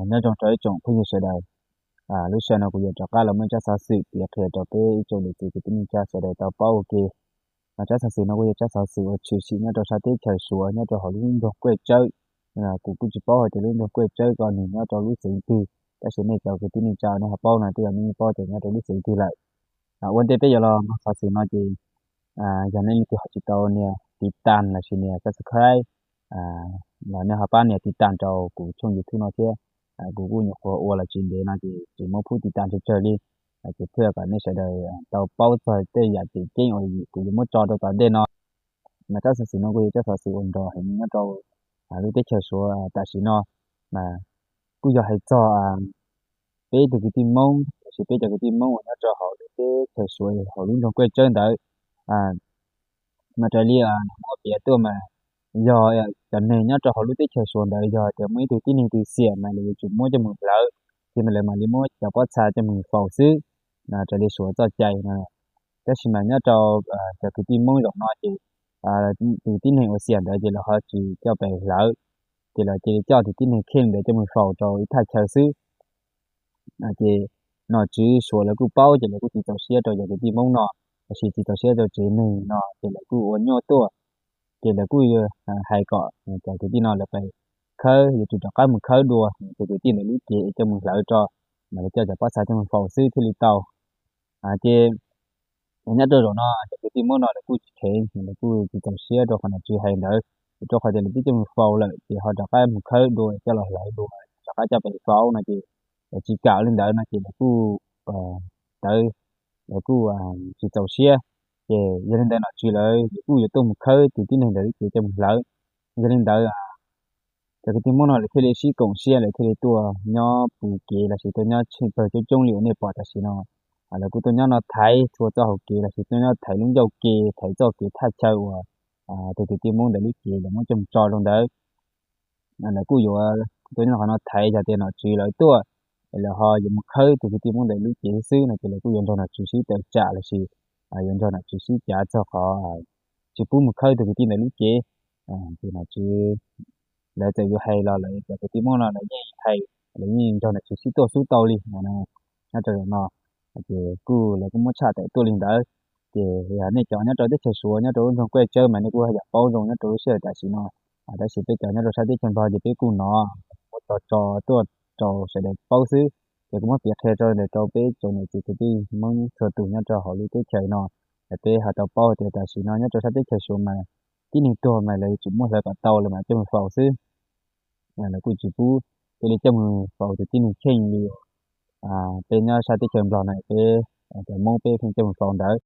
Nyob zoo rau ib tsoom phooj ywg sawv daws. Lub sij hawm no kuv yuav rov qab los muaj tsab xov xwm piav qhia rau peb ib tsoom niam txiv kwv tij neej tsa sawv daws tau paub ua ke. Mas tsab xov xwm no kuj yog tsab xov xwm uas tshwm sim nyob rau sab teb chaws Suav nyob rau hauv lub nroog Kuaj Tsawb. Kuv kuj tsis paub hais tias lub nroog Kuaj Tsawb ko nws nyob rau lub xeev twg, tab sis nej cov kwv tij neej tsa nej ho paub no tej zaum nej paub tias nyob rau lub xeev twg lawm. Ua ntej peb yuav los mloog xov xwm no ces yog nej leej twg ho tsis tau nias tiv tas lossis nias subscribe los nej ho pab nias tiv tas rau kuv tshooj YouTube no thiab. Kuv kuj nyuam qhuav ua los tsis ntev no ces tsis muab phub tiv tas tsawg tsawg li, ces thiaj kom nej sawv daws tau paub txog tej yam tseem ceeb uas kuv yuav muab tso rau tom ntej no. Mas tsab xov xwm no kuj yog tsab xov xwm uas nrov heev nyob rau lub teb chaws Suav tam sim no, mas kuj yog hais txog peb tus kwv tij Hmoob lossis peb cov kwv tij Hmoob uas nyob rau hauv lub teb chaws Suav hauv lub nroog Kuaj Tsawb ntawd. Mas raws li muab piav tuaj mas yog cov neeg nyob rau hauv lub teb chaws Suav ntawd yog tias muaj ib tug tib neeg twg xiam mas lawv yuav tsum muab coj mus hlawv, ces mas lawv mam li muab cov pob txha coj mus faus xwb, raws li Suav txoj cai no. Tab sis mas nyob rau cov kwv tij Hmoob zaum no ces tus tib neeg uas xiam ntawd ces lawv ho tsis coj pes hlawv, ces lawv cia li coj tus tib neeg kheej ntawd coj mus faus rau ib thaj chaw xwb. Ces nom tswv Suav lawv kuj paub ces lawv kuj tsis txaus siab rau cov kwv tij Hmoob no, lossis tsis txaus siab rau tsev neeg no ces lawv kuj ua nyuaj tuaj. Ces lawv kuj hais kom cov kwv tij no lawv pes khawb, yuav tsum rov qab mus khawb dua tus kwv tij ntawd lub cev es coj mus hlawv rau, mas lawv coj cov pob txha coj mus faus xwb thiaj li tau. Ces nyob rau zaum no cov kwv tij Hmoob no lawv kuj tsis kheev, lawv kuj tsis txaus siab rau qhov nom tswv hais ntawd, rau qhov tias lawv twb coj mus faus lawm ces ho rov qab mus khawb dua coj los hlawv dua, rov qab coj pes faus no ces lawv tsis kam li ntawd no ces lawv kuj tawv, lawv kuj tsis txaus siab. Ces yog li ntawd nom tswv lawv kuj yuav tuaj mus khawb tus tib neeg ntawd lub cev coj mus hlawv. Yog li ntawd cov kwv tij Hmoob no lawv thiaj li sib koom siab, lawv thiaj li tuaj nyob pus kev lossis tuaj nyob tsheej pawg coob coob li uas nej pom tam sim no. Lawv kuj tuaj nyob no thaiv txhua txoj hauv kev lossis tuaj nyob thaiv lub ncauj ke, thaiv txoj kev thaj chaw uas tus kwv tij Hmoob ntawd lub cev lawv muab coj mus tso rau ntawd. Lawv kuj yuav tuaj nyob qhov no thaiv, yog tias nom tswv lawv tuaj, lawv ho yuav mus khawb tus kwv tij Hmoob ntawd lub cev xwb no ces lawv kuj yuav nrog nom tswv sib tawm tsam lossis yuav nrog nom tswv sib cav txog qhov tsis pub mus khawb tus kwv tij ntawd lub cev. Ces nom tswv lawv txawm yuav hais los lawv cov kwv tij Hmoob no lawv yeej hais, lawv yeej nrog nom tswv sib tuaj xub tau li no. Nyob rau zaum no ces kuj lawv kuj muab tshaj tawm tuaj li ntawd. Ces yog nej cov nyob rau teb chaws Suav nyob rau lub nroog Kuaj Tsawb mas nej kuj yam paub zoo nyob rau lub sij hawm tam sim no. Tab sis peb cov nyob rau sab teb chaws Nplog ces peb kuj hnov muab tso tso tuaj rau sawv daws paub xwb. Ces kuv muab piav qhia rau ntawm rau peb tsoom niam txiv kwv tij Hmoob txhua tus nyob rau hauv lub teb chaws no, peb ho tau paub tias tam sim no nyob rau sab teb chaws Suav mas tib neeg tuag mas lawv yuav tsum muab hlawv kom tau lawm mas coj mus faus xwb. Lawv kuj tsis pub cia li coj mus faus tus tib neeg kheej li peb nyob sab teb chaws Nplog no peb cov Hmoob peb pheej coj mus faus ntawd.